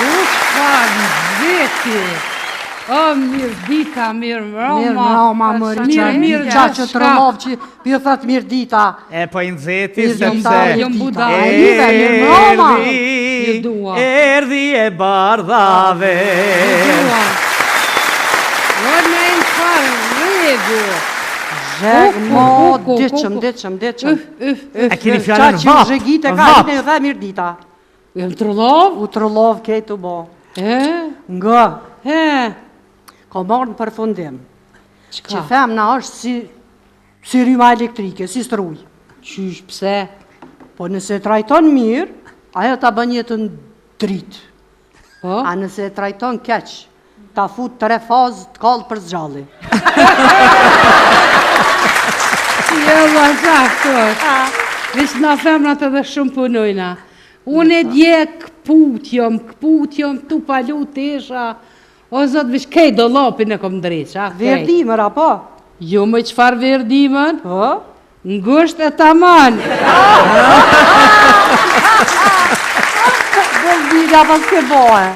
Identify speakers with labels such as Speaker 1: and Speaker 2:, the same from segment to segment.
Speaker 1: U çfarë nxehti? O, mirë dita, mirë mroma.
Speaker 2: Mirë mroma, më
Speaker 1: Mirë, mirë,
Speaker 2: qa që të rëllov që pjo thot mirë dita.
Speaker 3: E po i nxehti
Speaker 2: Mirë dita,
Speaker 3: sepse
Speaker 2: mirë
Speaker 1: Jom
Speaker 2: dita.
Speaker 1: budalla.
Speaker 2: E live, mirë mroma.
Speaker 1: Ju dua.
Speaker 3: Erdhi e bardha verë.
Speaker 1: Dua. O, në e në farë regu.
Speaker 2: Zheg,
Speaker 1: Ku,
Speaker 2: mo,
Speaker 1: ku, ku, ku,
Speaker 2: ditqëm,
Speaker 1: ku.
Speaker 2: ditqëm, ditqëm.
Speaker 1: Üf, üf, üf.
Speaker 3: E keni
Speaker 2: Qa
Speaker 3: fjalën
Speaker 2: që
Speaker 3: vap.
Speaker 2: zhegit e ka,
Speaker 3: Vap.
Speaker 2: hine ju dha mirë dita.
Speaker 1: Jam trullov?
Speaker 2: U trullov kejt u bo.
Speaker 1: E?
Speaker 2: Nga,
Speaker 1: E?
Speaker 2: ka marrë në përfundim. Që
Speaker 1: Qka?
Speaker 2: femna është si, si rryma elektrike, si struj.
Speaker 1: Qysh, pse?
Speaker 2: Po nëse e trajton mirë, ajo ta bën jetën dritë.
Speaker 1: Po?
Speaker 2: A nëse e trajton keq, ta fut tre fazë të kallë për zgjalli.
Speaker 1: Jo, ma saktë është. Veç na femnat edhe shumë punojna. Unë e dje këput jom, këput jom, tu palu tesha. O zot, veç kej dollapin e kom ndreq, a? kej.
Speaker 2: Verë dimër, apo?
Speaker 1: Jo, më çfarë verë dimër?
Speaker 2: Po?
Speaker 1: Ngusht e taman.
Speaker 2: Bëllbina pas ke bohe.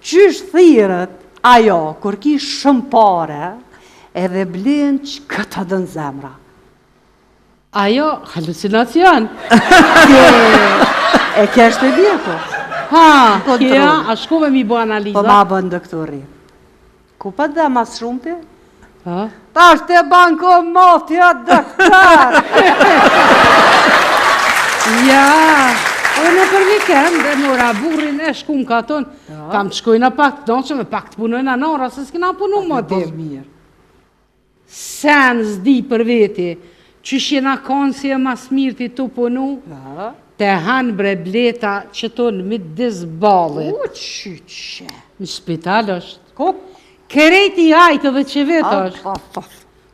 Speaker 2: Qysh thirët, ajo, kur ki shumë pare, edhe blen që këta dënë zemra.
Speaker 1: Ajo, halucinacion.
Speaker 2: E kesh të mjeku.
Speaker 1: Ha,
Speaker 2: Kontroll.
Speaker 1: kja, a shkove mi bo analiza?
Speaker 2: Po ma bën doktori. Ku pa dhe mas shumti?
Speaker 1: Ha?
Speaker 2: Tash te bankomati, o doktor!
Speaker 1: Ja, unë për vikend e mora burrin e shku në katun, kam të shkojna pak të donqë me pak të punojna nora, se s'kena punu më
Speaker 2: Boll
Speaker 1: tim.
Speaker 2: mirë.
Speaker 1: Sen s'di për veti, qysh jena konë si e mas mirti tu punu,
Speaker 2: Ja.
Speaker 1: te hanë bre bleta që tu në midis ballit.
Speaker 2: U, qyqe.
Speaker 1: Në spital është.
Speaker 2: Ku?
Speaker 1: Krejt i hajtë dhe që vetë është.
Speaker 2: Pa, pa,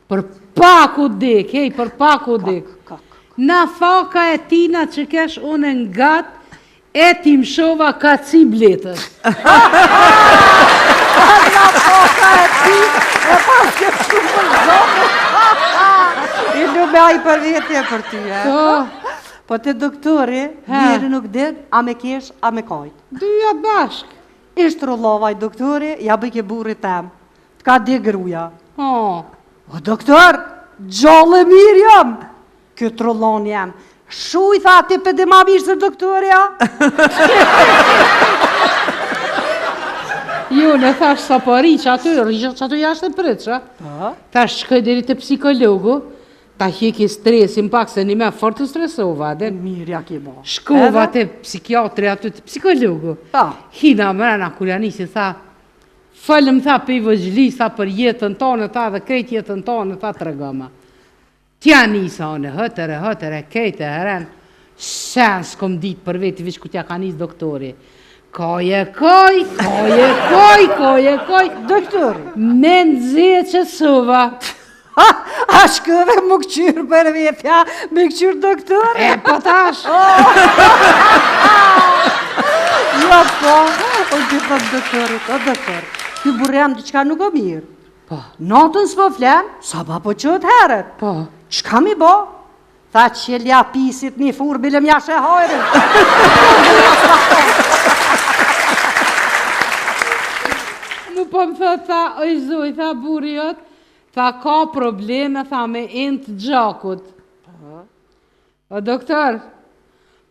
Speaker 1: Për pak u dik, hej, për pak u dik.
Speaker 2: kak.
Speaker 1: Na faka e tina që kesh unë në gat, e ti mshova ka ci bletës.
Speaker 2: Na foka e ti, e pas ke shumë për zonë. I lume ai për vetje për ty, e.
Speaker 1: Po,
Speaker 2: Po te doktori,
Speaker 1: Ha.
Speaker 2: njeri nuk din, a me kesh, a me kajt.
Speaker 1: dyja bashk.
Speaker 2: Ish trullova i doktori, ja bëjke burrit tem. Të ka dhe gruja.
Speaker 1: O,
Speaker 2: O doktor, gjallë e mirë jam. Ky trullon jam. Shuj, tha, ti pe di ma mirë se doktoria.
Speaker 1: jo, në thash sa po rri që aty, rri që aty jashtë e prit, që?
Speaker 2: Po.
Speaker 1: Thash shkoj deri te psikologu, ta hjeki stresin pak se një me fort të stresova, dhe
Speaker 2: Mirë ja ke bo.
Speaker 1: shkova
Speaker 2: Edhe?
Speaker 1: te psikiatri aty te psikologu.
Speaker 2: Pa.
Speaker 1: Hina mrena kur ja nisi, tha, Folëm tha pe i vëgjli, tha për jetën tonë, tha dhe krejt jetën tonë, tha tregoma. T'ja nisa unë, hëtëre, hëtëre, kejt e heren, sen s'kom dit për veti, veç ku t'ja ka nis doktori. Koj e koj, koj e koj, koj e koj,
Speaker 2: Doktori.
Speaker 1: me nxje që suva.
Speaker 2: Ha, a shkëve më këqyrë për vetja, me këqyrë doktori.
Speaker 1: E po tash,
Speaker 2: Jo, po, o që thot doktorit, o doktor, ky burri jam diçka nuk o mirë.
Speaker 1: Po.
Speaker 2: Natën s'po flen, sabah po qohet herët.
Speaker 1: po,
Speaker 2: Çka mi bo? Tha qelja pisit një furë, bile mja she hajrin.
Speaker 1: mu po më thot, tha, oj zoj, tha burri jot, tha ka probleme, tha me enë të gjakut. O doktor,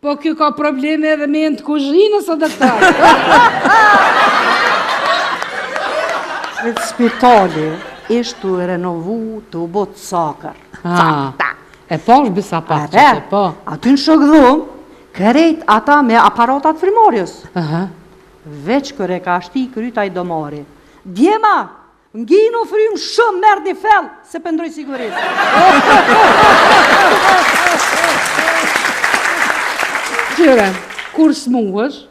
Speaker 1: po ky ka probleme edhe me enë të kuzhinës, o doktor.
Speaker 2: Vetë spitali ishtë tu e renovu, tu u bo të sakër.
Speaker 1: Ha, e po është bisa pak
Speaker 2: Are,
Speaker 1: që po.
Speaker 2: Aty në shokdhum, krejt ata me aparatat frymorjes.
Speaker 1: Aha.
Speaker 2: Veç kër e ka shti kryt ai domari. Djema, nginu frym shumë merr një fell, se pendroj sigurisht.
Speaker 1: Qyre, kur smuhesh,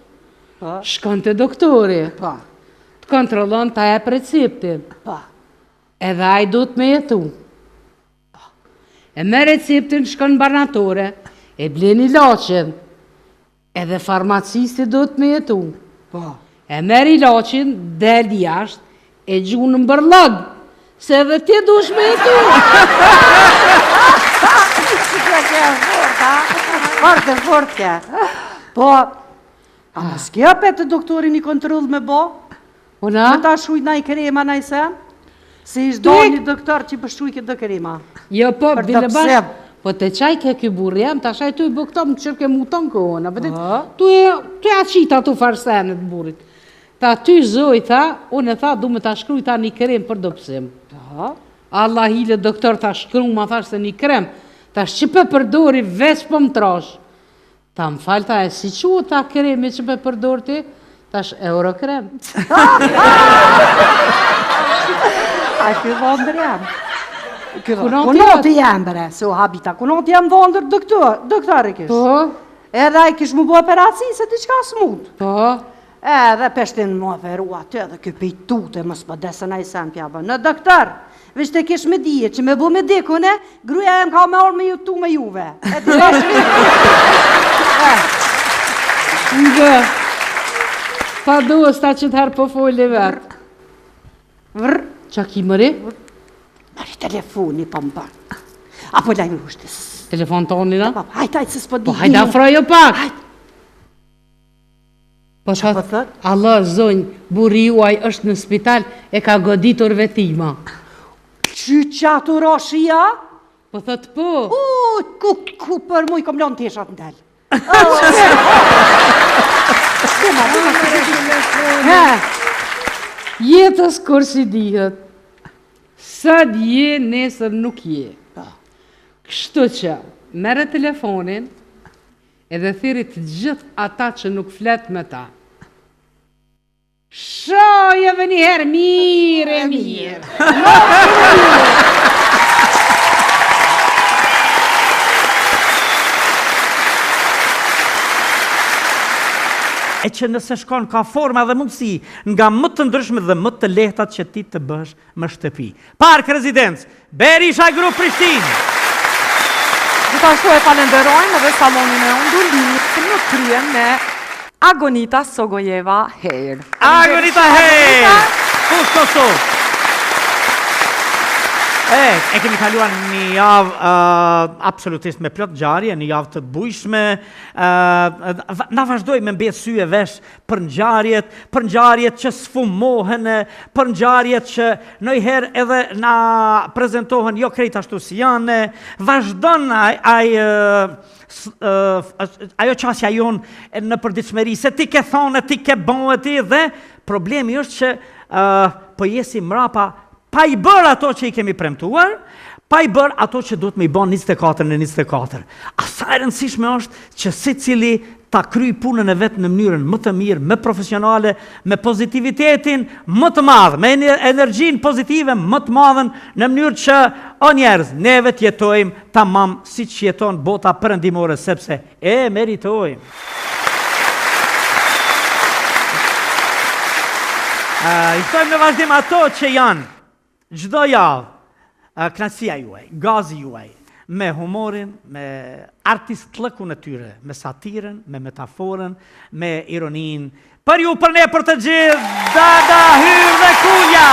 Speaker 2: Po,
Speaker 1: shkon te doktori,
Speaker 2: po,
Speaker 1: të kontrollon ta jep receptin.
Speaker 2: po.
Speaker 1: Edhe ai duhet me jetu. E me receptin shkon në barnatore, e blen ilaçin. Edhe farmacisti duhet me jetu.
Speaker 2: Po.
Speaker 1: E merr ilaçin, del jashtë, e gjunë në bërllog, se edhe ti duhesh me jetu.
Speaker 2: Si kjo ke e fort, ha? Fort e fort ke. Po. A mos ke apet te doktori një kontroll me bo?
Speaker 1: Una?
Speaker 2: Me ta shkrujt naj krema, naj sen? Se ish do një doktor që po shkrujke do krema.
Speaker 1: Jo, po, bile bash, po te qaj ke ky burri jem, tash ai tu i bo këto, më kqyrke mu tonë kohën, a vërtet, tu e, tu e qita ato farë senet burrit. Tha ty zoj, tha, unë e tha, du me ta shkruj, tha, një krem për dobësim. Allah hile doktor, tha, shkru, ma thash se një krem, tash që pe përdori, veç po më trash. Tha më fal, tha, e si quhet, tha, kremi që pe përdor ti? Thash, Eurokrem.
Speaker 2: A ky dhëndër jam. Ky Kunati jam bre, se u habita. Kunati jam dhëndër doktor, doktor e kish.
Speaker 1: Po.
Speaker 2: Edhe ai kish mu bo operaci se diçka smut.
Speaker 1: Po.
Speaker 2: Edhe peshtin mu operu aty edhe ky pej tute mos po desë naj sen pja bën. Në doktor, veç të kesh me dije që me bo me dek une, gruja jem ka me ardh me jetu me juve. E ti bash
Speaker 1: Nga. Pa duhes ta që të herë po foli vetë.
Speaker 2: Vrr.
Speaker 1: Qa ki mëri?
Speaker 2: Mëri telefoni po më bën. Apo lajmë ushtis.
Speaker 1: Telefon tonin, a?
Speaker 2: Po, hajt, hajt, se s'po di.
Speaker 1: Po hajt afroju pak.
Speaker 2: Hajt.
Speaker 1: Po
Speaker 2: Qa po thot?
Speaker 1: Allo, zonjë, burri juaj është në spital, e ka goditur vetima.
Speaker 2: Qy qa të roshia?
Speaker 1: Po thot po.
Speaker 2: U, ku, ku për muj kom lonë teshat në del.
Speaker 1: Jetës kurrë s'i dihet. Sot je, nesër nuk je.
Speaker 2: Po.
Speaker 1: Kështu që, merre telefonin, Edhe thirri të gjithë ata që nuk flet me ta. Shoj edhe një herë mirë e mirë.
Speaker 3: E që nëse shkon ka forma dhe mundësi nga më të ndryshmet dhe më të lehtat që ti të bësh më shtëpi. Park Residence, Berisha Group Prishtinë!
Speaker 4: Gjithashtu e falenderojmë edhe salonin e Ondulimit në krye me Agonita Sogojeva Hair.
Speaker 3: Agonita Hair! Fushë Kosovë! E, e kemi kaluar një javë uh, absolutisht me plot ngjarje, një javë të bujshme, uh, na vazhdoi me mbet sy e vesh për ngjarjet, për ngjarjet që sfumohen, për ngjarjet që ndonjëherë edhe na prezentohen jo krejt ashtu si janë, vazhdon ai ai ajo qasja jonë në përditshmëri se ti ke thonë, ti ke bo e ti dhe problemi është që uh, po jesim mrapa Pa i bërë ato që i kemi premtuar, pa i bërë ato që duhet me i bë 24 në 24. A sa e rëndësishme është që secili ta kryj punën e vet në mënyrën më të mirë, më profesionale, me pozitivitetin më të madh, me energjinë pozitive më të madhen, në mënyrë që o njerëz, neve të jetojmë tamam siç jeton bota perëndimore sepse e meritojmë. I ftojmë në vazhdim ato që janë çdo javë kënaqësia juaj, gazi juaj, me humorin, me artistllëkun e tyre, me satirën, me metaforën, me ironinë. Për ju, për ne, për të gjithë, Dada Hyr dhe Kulja!